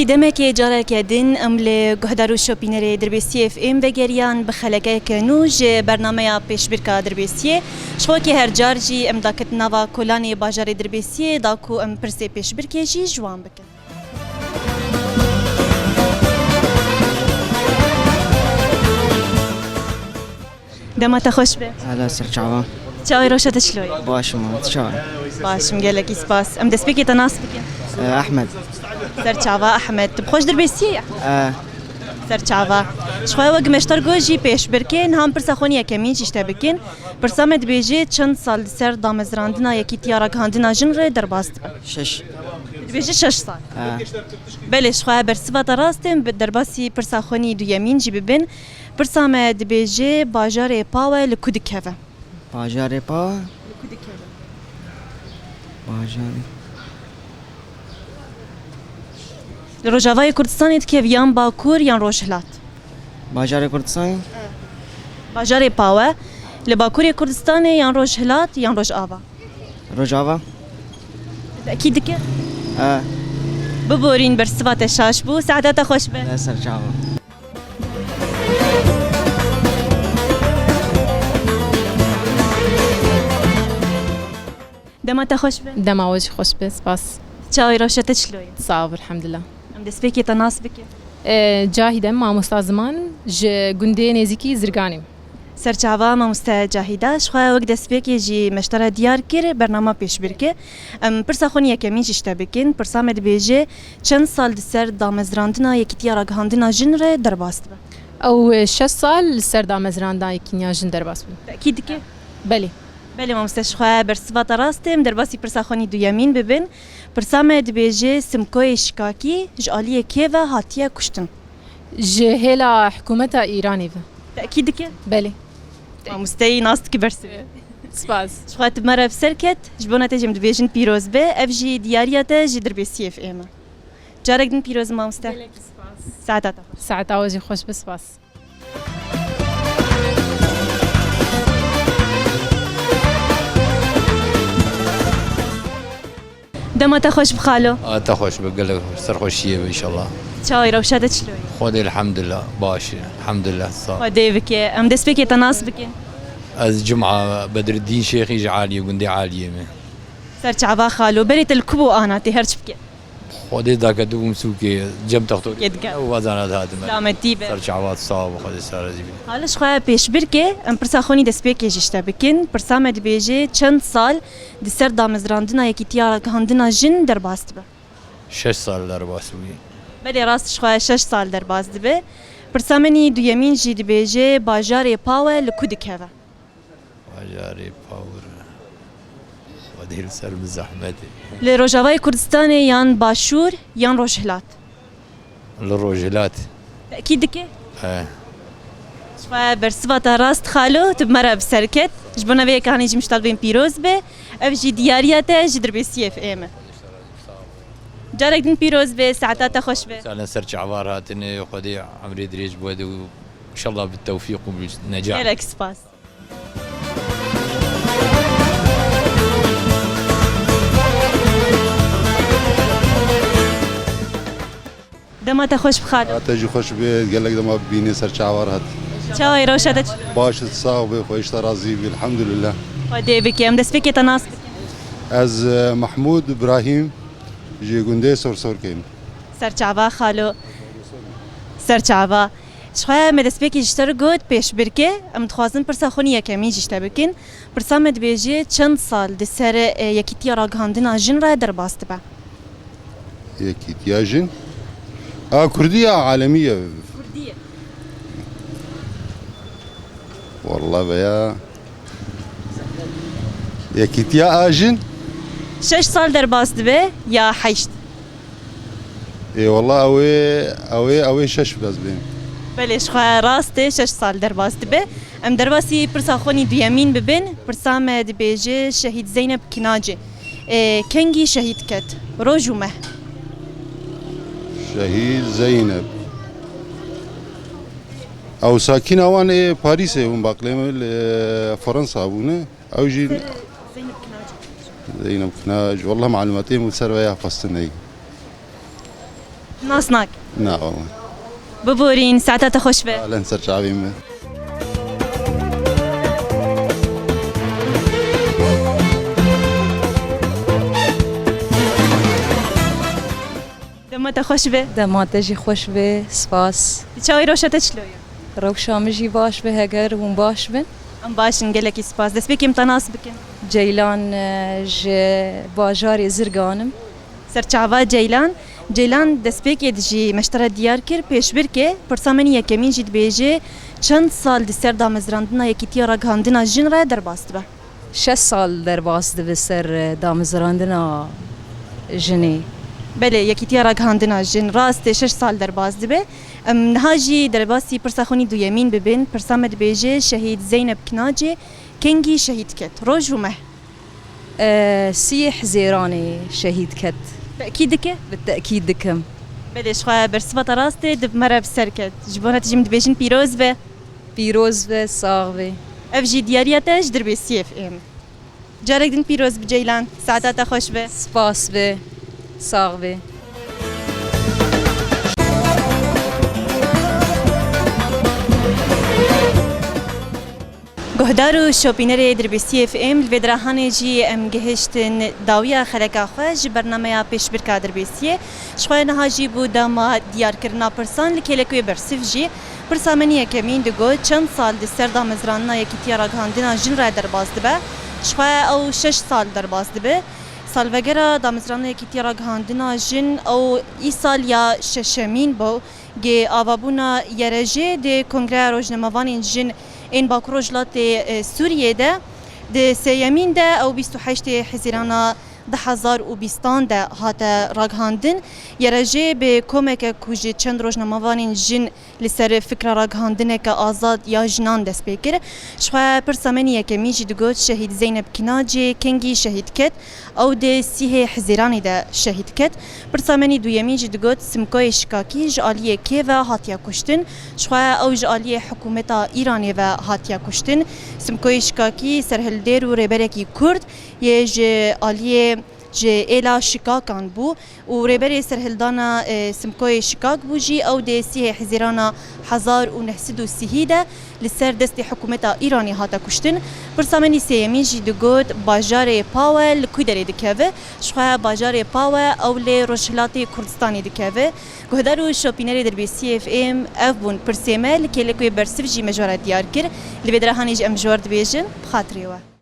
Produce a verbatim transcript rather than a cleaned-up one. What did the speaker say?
Demekê careke din em li guhdar û şopînerê Dirbêsiyê F M vegeriyan bi xelekeyeke nû ji bernameya pêşbirka Dirbêsiyê. Ji xwe wekî her car jî em daketin nava kolanê bajarê Dirbêsiyê da ku em pirsê pêşbirkê jî ji wan bikin. Dema te xweş be. Hela ser çava. Çawê roşa te çilo ye? Baş im, tu çawa? Baş im, gelekî spas. Em destpêkê te nas bikin. Eh, Ahmed. Ser çava Ahmed. Tu bi xwe ji Dirbêsiyê yî? Eh. Ser çava. Ji xwe wek meşter got jî pêşbirkê, niha em pirsa xwe yekemîn jî ji te bikin. Pirsa me dibêje çend sal di ser damezrandina Yekîtiya Ragihandina Jin re derbas dibe? Şeş. Dibêje şeş sal. Eh. Belê, ji xwe bersiva te rast e, em bi derbasî pirsa xwe duyemîn jî bibin. Pirsa me dibêje bajarê Pawe li ku dikeve? Bajarê Pawe? Li ku dikeve? Bajarê. Li Rojavayê Kurdistanê dikeve yan Bakur yan Rojhilat? Bajarê Kurdistanê? Bajarê Pawe li Bakurê Kurdistanê yan Rojhilat yan Rojava? Rojava. Tekî dike? E. Biborîn, bersiva te şaş bû. Saeta te xweş be. Ne ser çava. Dema te xweş be. Dema we jî xweş be, spas. Çawê rewşa te çilo ye? Sağ ol, elhamdülillah. Em destpêkê te nas bikin. E, Cahide, mamosta ziman, ji gundê nêzîkî Zirganê. Serçava mamoste Cahide, ji xwe wek destpêkê jî me ji te re diyar kir, bernama pêşbirkê. Em pirsa xwe yekemîn jî ji te bikin. Pirsa me dibêje, çend sal di ser damezrandina Yekîtiya Ragihandina Jin re derbas dibe? Ew şeş sal li ser damezrandina Yekîtiya Jin derbas bû. Tekîd dike? Belê. Belê mamoste, ji xwe bersiva te rast e. Em derbasî pirsa xwe duyemîn bibin. Pirsa me dibêje, Simkoyê Şikakî ji aliyê kê ve hatiye kuştin? Ji hêla hikûmeta Îranê ve. Tekîd dike? Belê. Mamosteyî nas dikî bersivê. Spas. Ji xwe tu me re bi ser ket, ji bona te jî em dibêjin pîroz be, ev jî diyariya te ji Dirbêsiyê F M e. Carek din pîroz mamoste. Gelekî spas. Saeta te xweş. Saeta we jî xweş be, spas. Dema te xweş bi xalo. A te xweş be, gelek serxweşiyê be inşallah. Çawê rewşa te çilo ye? Xwedê elhamdülillah baş e. Elhamdülillah, sağ ol. Xwedê bike. Em destpêkê te nas bikin. Ez Cuma Bedreddîn Şêxî ji Aliyê, gundê Aliyê me. Serçava xalo, berê te li ku bû ana tê her çi bike? Xwedê daketibûm sûkê, cem textorê. Sûkê dike. Ew wazana dihatime. Selametî be. Serçava sağ ol, Xwedê ser razî be. Halo ji xwe pêşbirkê, em pirsa xwe destpêkê jî ji te bikin. Pirsa me dibêje, çend sal di ser damezrandina Yekîtiya Ragihandina Jin derbas dibe? Şeş sal derbas bûye. Belê, rast, ji xwe şeş sal derbas dibe. Pirsa me duyemîn jî dibêje, bajarê Pawe li ku dikeve? Bajarê Pawir. Xwedê li ser min zehmet e. Li Rojavayê Kurdistanê yan Başûr yan Rojhilat? Li Rojhilat. Tekîd dike? He. Ji xwe bersiva te rast xalo, tu bi me re bi ser ket. Ji bona vê yekê hanê jî min ji te re dibên pîroz be. Ev jî diyariya te ji Dirbêsiyê F M e. Carek din pîroz be, saeta te xweş be. Salen ser çavar hatine, Xwedê emrê dirêj bide û inşallah bi tewfîq û bi necax. Gelek spas. Dema te xweş bi xalo. Te jî xweş be, gelek dema bînê ser çavar hat. Çawê rewşa te çi? Baş, sağ be, xwe ji te razî be, elhamdülillah. Xwedê bike. Em destpêkê te nas bikin. Ez, e, Mahmud Ibrahim, ji gundê Sorsorkê me. Serçava xalo. Serçava. Ji xwe me destpêkê ji te re got pêşbirkê, em dixwazin pirsa xwe yekemîn jî ji te bikin. Pirsa me dibêje, çend sal di ser, e, Yekîtiya Ragihandina Jin re derbas dibe? Yekîtiya Jin? A, Kurdî ya alemî ye? Kurdî ye. Wallah veya Yekîtiya a jin? Şeş sal derbas dibe ya heşt? Ê wallah ew ê, ew ê, ew ê şeş bes bên. Belê, ji xwe rast e, şeş sal derbas dibe. Em derbasî pirsa xwe nî duyemîn bibin. Pirsa me dibêje Şehîd Zeynep Kinacê, ê, kengî şehîd ket? Roj û meh. Şehîd Zeynep. Ew sakîna wan ê Parîsê bûn, baqlê min li Fransa bûne. Ew jî Zeynep Kinac. Zeynep Kinac. Wallah malûmatê min ser vê ya xwestin neyê. Nas nak. Na wala. Biborîn, saeta te xweş be. Alen ser çavî me. Dema te xweş be. Dema te jî xweş be, spas. Çawê rewşa te çilo ye? Rewşa min jî baş be, heger hûn baş bin. Em baş in, gelekî spas. Destpêkê em te nas bikin. Ceylan, e, ji bajarê Zirgan im. Serçava Ceylan. Ceylan, destpêkê de jî me ji te re diyar kir, pêşbirkê, pirsa me yekemîn jî dibêje, çend sal di ser damezrandina Yekîtiya Ragihandina Jin re derbas dibe? Şeş sal derbas dibe ser, e, damezrandina jinê. Belê, Yekîtiya Ragihandina Jin, rast e, şeş sal derbas dibe. Em niha jî derbasî pirsa xwe nî duyemîn bibin. Pirsa me dibêje, Şehîd Zeynep Kinacê kengî şehîd ket? Roj û meh. E, siyê Hizêranê şehîd ket. Tekîd dike? Bi tekîd dikim. Belê, ji xwe bersiva te rast e, di me re bi ser ket. Ji bo ne tu jî min dibêjin pîroz be. Pîroz be, sax be. Ev jî diyariya te ji Dirbêsiyê F M. Carek din pîroz bi Ceylan. Saeta te xweş be. Spas be. Sax be. Guhdar û şopînerê Dirbêsiyê F M, li vê dirahanê jî em gihiştin dawiya xeleka xwe ji bernameya pêşbirka Dirbêsiyê. Ji xwe niha jî bû dema diyarkirina pirsan li kêlekê bersiv jî. Pirsa min yekemîn digot, çend sal di ser damezrandina Yekîtiya Ragihandina Jin re derbas dibe? Ji xwe ew şeş sal derbas dibe. Salvegera damezrandina Yekîtiya Ragihandina Jin ew îsal ya şeşemîn bû. Gê avabûna Y R J di Kongreya Rojnamevanên Jin ên Bakur Rojhilatê, e, Sûriyê de, di sêyemîn de ew bîst û heştê Hezîrana du hezar û bîstan de hate ragihandin. Y R J bi komeke ku ji çend rojnamevanên jin li ser fikra ragihandineke azad ya jinan dest pê kir. Ji xwe pirsa me yekemîn jî digot, Şehîd Zeynep Kinacê kengî şehîd ket? Ew di sîhê Hizîranê de şehîd ket. Pirsa me duyemîn jî digot, Simkoyê Şikakî ji aliyê kê ve hatiye kuştin? Ji xwe ew ji aliyê hikûmeta Îranê ve hatiye kuştin. Simkoyê Şikakî serhildêr û rêberekî Kurd yê ji aliyê, ji êla Şikakan bû û rêberê serhildana, e, Simkoyê Şikak bû jî, ew dê sîhê Hizîrana hezar û neh sed û sîhî de li ser destê hikûmeta Îranê hate kuştin. Pirsa me nî sêyemîn jî digot, bajarê Pawe li ku derê dikeve? Ji xwe bajarê Pawe ew li Rojhilatê Kurdistanê dikeve. Guhdar û şopînerê Dirbêsiyê F M, ev bûn pirsê me, li kêlekê bersiv jî me ji we re diyar kir. Li vê dirahanê jî em ji we re dibêjin, bi xatirê we.